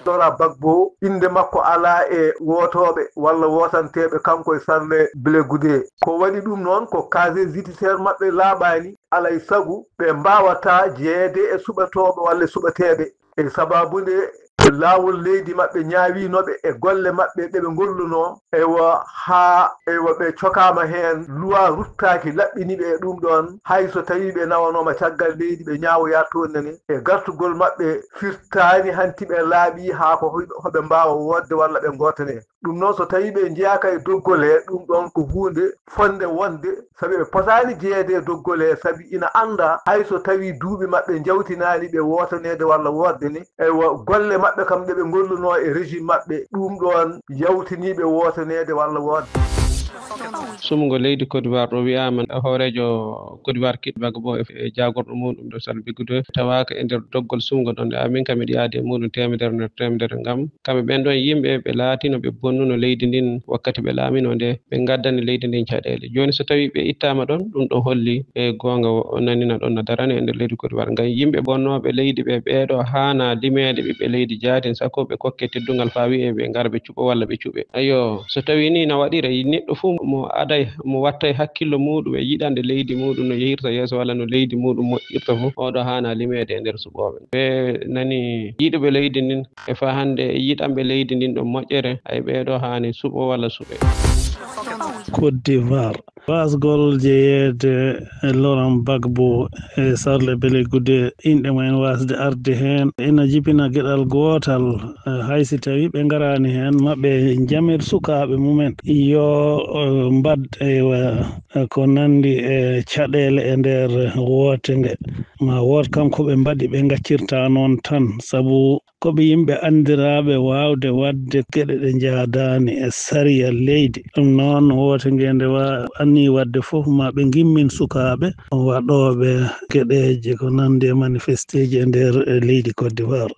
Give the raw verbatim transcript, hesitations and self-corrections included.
Laurent Gbagbo, innde makko alaa e wootooɓe walla wootanteeɓe kanko e Charles Blé Goudé. Ko waɗi ɗum noon, ko casier judiciaire maɓɓe laaɓaani, alaa e sago ɓe mbaawataa jeyeede e suɓatooɓe walla e suɓateeɓe. E sabaabu nde laawol leydi maɓɓe ñaawino ɓe e golle maɓɓe ɗe ɓe ngollunoo, eywa, haa, eywa, ɓe cokaama heen, luwa ruttaaki laɓɓini ɓe e ɗum ɗoon, hay so tawii ɓe nawanooma caggal leydi, ɓe ñaawoyaa toon nene, e gartugol maɓɓe firtaani hanti ɓe laaɓi haa ko hoy-, hoɓe mbaawa woodde walla ɓe ngootane. Ɗum noon, so tawii ɓe njeyaaka e doggol he, ɗum ɗoon ko huunde fotnde wonde, sabi ɓe potaani jeyeede e doggol he, sabi ina annda hay so tawii duuɓi maɓɓe njawtinaani ɓe wootaneede walla woodde ni, eywa, golle maɓɓe kam ɗe ɓe ngollunoo e régime maɓɓe, ɗum ɗoon yawtinii ɓe wootaneede walla woodde. Sumgo leydi Côte d'Ivoire ɗo wiyaama hooreejo Côte d'Ivoire kiɗɗo Gbagbo e, e jaagorɗo muuɗum ɗo Charles Blé Goudé tawaaka e nder doggol sumgo ɗon. Amin kam miɗo yaadi e muuɗum teemedere nder teemedere ngam kamɓe ɓen ɗon yimɓe ɓe laatino ɓe bonnuno leydi ndin wakkati ɓe laaminoo nde ɓe ngaddani leydi ndin caɗeele. Jooni so tawii ɓe ittaama ɗon, ɗum ɗon holli e goonga o nanina ɗon no darani e nder leydi Côte d'Ivoire. Ngam yimɓe bonnooɓe leydi ɓe ɓeeɗo haana limeede ɓiɓɓe leydi jaadin sako ɓe kokke teddungal faa wi'e ɓe ngara ɓe cuɓo walla ɓe cuɓe. Ayo, so tawii nii na waɗira, neɗɗo fuu mo aday, mo wattay hakkillo muuɗum e yiɗande leydi muuɗum no yehirta yeeso walla no leydi muuɗum moƴƴirta fuu, oɗo haana limeede e nder suɓooɓe. Ɓe nani yiɗuɓe leydi ndin e faa hannde e yiɗanɓe leydi ndin ɗon moƴƴere, ay ɓeeɗo haani suɓo walla suɓe. Côte d'Ivoire. Waasgol jeyeede e Laurent Gbagbo e Charles Blé Goudé, inɗe mumen waasde arde heen, ina jibina geɗal gootal, eh, hay si tawii ɓe ngaraani heen, maɓɓe njamir sukaaɓe mumen, yo, eh, mbad, eywa, eh, ko nanndi e caɗeele e nder woote nde. Ma wood kam ko ɓe mbaɗi, ɓe ngaccirta noon tan, sabu ko ɓe yimɓe anndiraaɓe waawde waɗde geɗe ɗe njaadaani e sariya leydi. Ɗum noon, woote nge nde wa-, annii waɗde fof, ma ɓe ngimmin sukaaɓe waɗooɓe geɗeeji ko nanndi e manifesteeji e nder, eh, leydi Côte d'Ivoire.